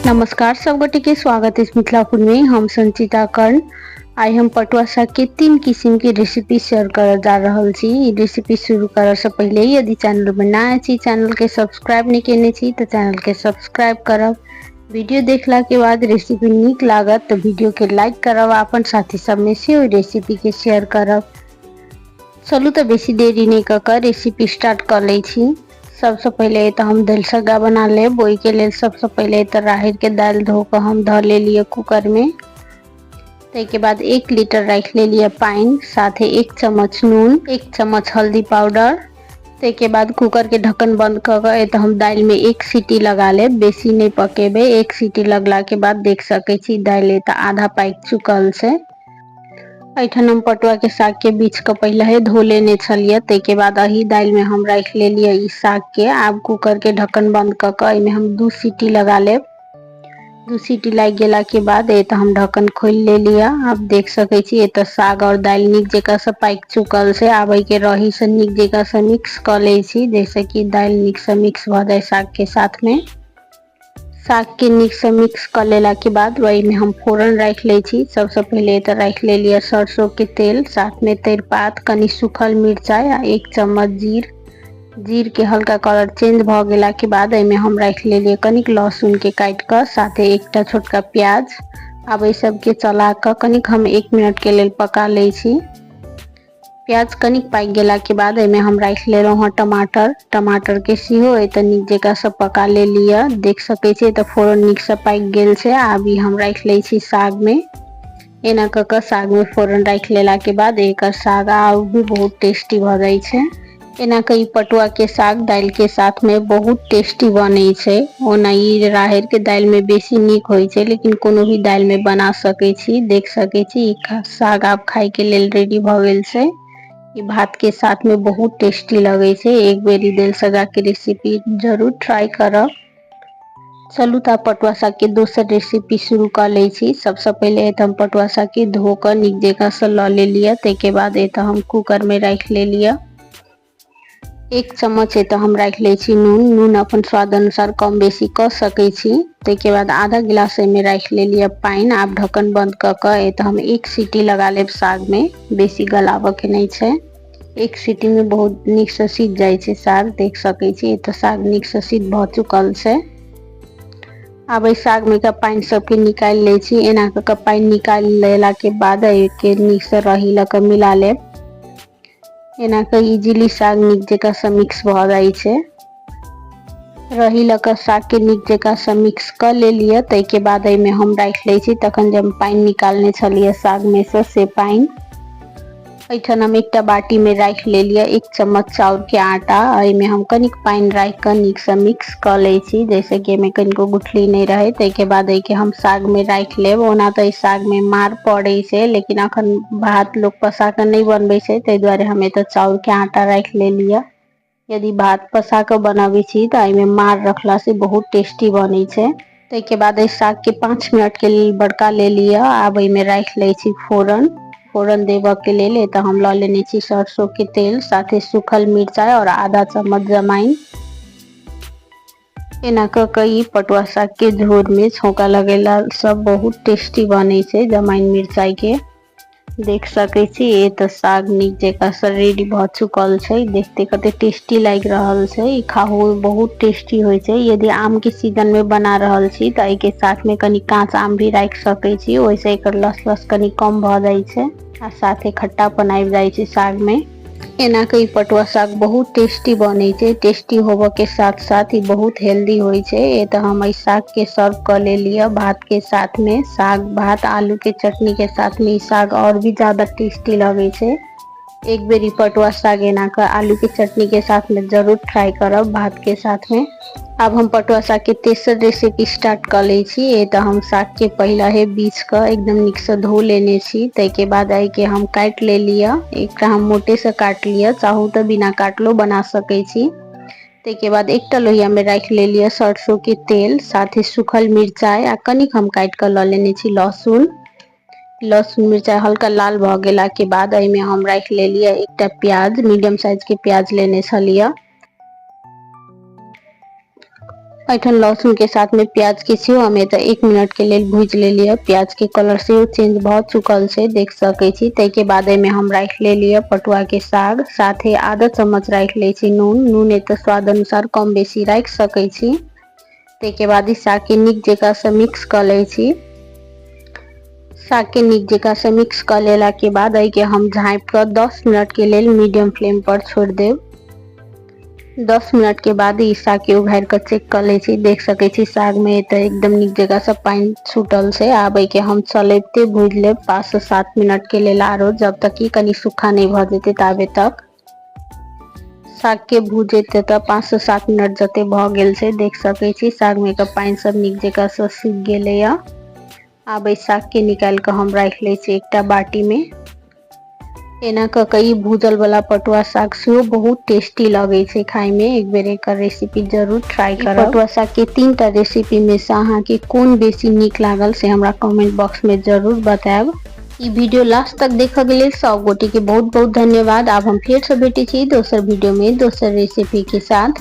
नमस्कार सब गोटे के स्वागत है मिथिला फूड में। हम संचिता कर्ण। आइ हम पटुआ साग के 3 किस्म के रेसिपी शेयर कर जा रहल छी। ई रेसिपी शुरू करे से पहले यदि चैनल पर नया छी, चैनल के सब्सक्राइब नहीं केने छी तो चैनल के सब्सक्राइब करब। वीडियो देखला के बाद रेसिपी नीक लागत तो वीडियो के लाइक करब, अपन साथी सब में से ओहि रेसिपी के शेयर करब। चलू तऽ बेसी देरी नहि कऽ कऽ रेसिपी स्टार्ट कऽ लै छी। सबसँ पहिले तऽ हम दलिसग्गा बना लेब। ओहिके लेल सबसँ पहिले तऽ राहड़िके दालि धो कऽ हम धऽ लेलियै कूकरमे। ताहिके बाद 1 लीटर राखि लेलियै पानि, साथे 1 चम्मच नून, 1 चम्मच हल्दी पाउडर। ताहिके बाद कूकरके ढक्कन बंद कऽ कऽ एतऽ हम दालिमे 1 सीटी लगा लेब, बेसी नहि पकेबै। 1 सीटी लगलाके बाद देख सकै छी दालि एतऽ आधा पाकि चुकल छै। एहिठाम हम पटुआ के साग के बीछ के पहले ही धो लेने छलियै। ताहिके बाद एही दालि में हम राखि लेलियै ई साग के। आब कूकर के ढक्कन बंद कऽ कऽ एहिमे हम 2 सीटी लगा लेब। 2 सीटी लागि गेला के बाद एतऽ हम ढक्कन खोलि लेलियै। आब देख सकै छी एतऽ साग और दालि नीक जकाँ से पाकि चुकल छै। आब एहिके रही से नीक जकाँ से मिक्स कऽ लै छी, जाहिसँ कि दालि नीक से मिक्स भऽ जाय साग के साथ में। साग के नीक से मिक्स कऽ लेला के बाद ओहिमे हम फोरन राखि लै छी। सबसँ पहिले एतऽ राखि लेलियै सरसों के तेल, साथ में तेजपात, कनि सूखल मिरचाई आ 1 चम्मच जीर। जीर के हल्का कलर चेंज भऽ गेला के बाद एहिमे हम राखि लेलियै कनिक लहसुन के काटि कऽ, साथे एकटा छोटका प्याज। आब एहि सबके चला कऽ कनिक हम 1 मिनट के लेल पका लै छी। प्याज कनिक पाकि गेला के बाद एहिमे हम राखि लेलहुँ हँ टमाटर। टमाटर के सेहो एतऽ नीक जकाँ से पका लेलियै। देख सकै छियै एतऽ फोरन नीक से पाकि गेल छै। आब ई हम राखि लै छी साग में। एना कऽ कऽ साग में फोरन राखि लेला के बाद एकर साग आब भी बहुत टेस्टी भऽ जाइ छै। एना कऽ ई पटुआ के साग दालि के साथ में बहुत टेस्टी बनै छै। ओना ई राहड़ि के दालि में बेसी नीक होइ छै, लेकिन कोनो भी दालि में बना सकै छी। देख सकै छी ई साग आब खाय के लेल रेडी भऽ गेल छै। ई भात के साथ में बहुत टेस्टी लगै छै। एक बेर ई दलिसग्गा के रेसिपी जरूर ट्राई करब। चलू तऽ पटुआ साग के दोसर रेसिपी शुरू कऽ लै छी। सबसँ पहिले एतऽ हम पटुआ साग के धो कऽ नीक जकाँ से लऽ लेलियै। ताहिके बाद एतऽ हम कूकर में राखि लेलियै। 1 चम्मच एतऽ हम राखि लै छी नून। नून अपन स्वाद अनुसार कम बेसी कऽ सकै छी। ताहिके बाद आधा गिलास एहिमे राखि लेलियै पानि। आब ढक्कन बंद कऽ कऽ एतऽ हम 1 सीटी लगा लेब साग में, बेसी गलाबऽ के नहि छै। 1 सीटी में बहुत नीक से सिझ जाइ छै साग। देख सकै छी एतऽ साग नीक से सिद्ध भऽ चुकल छै। आब एहि साग में के पानि सबके निकालि लै छी। एना कऽ कऽ पानि निकालि लेला के बाद एहिके नीक से रही लऽ कऽ मिला लेब। एना कऽ इजीली साग नीक जकाँ से मिक्स भऽ जाइ छै। रही लऽ कऽ साग के नीक जकाँ से मिक्स कऽ लेलियै। ताहिके बाद एहिमे हम राखि लै छी तखन जे हम पानि निकालने छलियै साग में से, से पानि। एहिठाम हम एकटा बाटी में राखि लेलियै 1 चम्मच चाउर के आटा। एहिमे हम कनिक पानि राखि कऽ नीक से मिक्स कऽ लै छी, जाहिसँ कि एहिमे कनिको गुठली नहि रहै। ताहिके बाद एहिके हम साग में राखि लेब। ओना तऽ एहि साग में मार पड़ै छै, लेकिन अखन भात लोक पसा कऽ नहि बनबै छै, ताहि दुआरे हम एतऽ चाउर के आटा राखि लेलियै। यदि भात पसा कऽ बनाबै छी तऽ एहिमे मार रखला से बहुत टेस्टी बनै छै। ताहिके बाद एहि साग के 5 मिनट के लेल बड़का लेलियै। आब एहिमे राखि लै छी फोरन। फोरन देबऽ के लेल एतऽ हम लऽ लेने छी सरसों के तेल, साथे सूखल मिरचाई और आधा चम्मच जमाइन। एना कऽ कऽ ई पटुआ साग के झोर में छौंका लगेला सब बहुत टेस्टी बनै छै जमाइन मिरचाई के। देख सकै छी एतऽ साग नीक जकाँ से रेडी भऽ चुकल छै। देखते कते टेस्टी लागि रहल छै। ई खाहू में बहुत टेस्टी होइ छै। यदि आम के सीजन में बना रहल छी तऽ एहिके साथ में कनि काँच आम भी राखि सकै छी, ओहिसँ एकर लस लस कनि कम भऽ जाइ छै आ साथे खट्टापन आबि जाइ छै साग में। एना कऽ ई पटुआ साग बहुत टेस्टी बनै छै। टेस्टी होबऽ के साथ साथ ई बहुत हेल्दी होइ छै। एतऽ हम एहि साग के सर्व कऽ लेलियै भात के साथ में। साग भात आलू के चटनी के साथ में ई साग और भी ज्यादा टेस्टी लगै छै। एक बेर ई पटुआ साग एना कऽ आलू के चटनी के साथ में जरूर ट्राई करब भात के साथ में। आब हम पटुआ साग के तेसर रेसिपी स्टार्ट कऽ लै छी। एतऽ हम साग के पहिले हे बीछ कऽ एकदम नीक से धो लेने छी। ताहिके बाद एहिके हम काटि लेलियै। एकरा हम मोटे से काटलियै, चाहू तऽ बिना काटलो बना सकै छी। ताहिके बाद एकटा लोहिया में राखि लेलियै सरसों के तेल, साथे सूखल मिरचाई आ कनिक हम काटि कऽ लऽ लेने छी लहसुन। लहसुन मिरचाई हल्का लाल भऽ गेला के बाद एहिमे हम राखि लेलियै एकटा प्याज, मीडियम साइज के प्याज लेने छलियै। एहिठाम लहसुन के साथ में प्याज के सेहो हम एतऽ 1 मिनट के लेल भूजि लेलियै। प्याज के कलर सेहो चेंज भऽ चुकल छै, देख सकै छी। ताहिके बाद एहिमे हम राखि लेलियै पटुआ के साग, साथे आधा चम्मच राखि लै छी नून। नून एतऽ स्वाद अनुसार कम बेसी राखि सकै छी। ताहिके बाद ई साग के नीक जकाँ से मिक्स कऽ लै छी। साग के नीक जकाँ से मिक्स कऽ लेला के बाद एहिके हम झाँपि कऽ 10 मिनट के लेल मीडियम फ्लेम पर छोड़ि देब। 10 मिनट के बाद ई साग के उघारि कऽ चेक कऽ लै छी। देख सकै छी साग में एतऽ एकदम नीक जकाँ से पानि छूटल छै। आब एहिके हम चलैबते भूजि लेब 5 से 7 मिनट के लेल आरो, जब तक कि कनि सूखा नहि भऽ जेतै ताबे तक। साग के भूजैत तऽ 5 से 7 मिनट जते भऽ गेल छै। देख सकै छी साग में के पानि सब नीक जकाँ से सूखि गेलैया। आब एहि साग के निकालि कऽ हम राखि लै छी एकटा बाटी में। एना कऽ कऽ ई भूजल वाला पटुआ साग सेहो बहुत टेस्टी लगै छै खाय में। एक बेर एकर रेसिपी जरूर ट्राई करब। पटुआ साग के 3टा रेसिपी में से अहाँके कोन बेसी नीक लागल से हमरा कमेंट बॉक्स में जरूर बतायब। ई वीडियो लास्ट तक देखऽ के लेल सब गोटे के बहुत बहुत धन्यवाद। आब हम फेर से भेटै छी दोसर वीडियो में दोसर रेसिपी के साथ।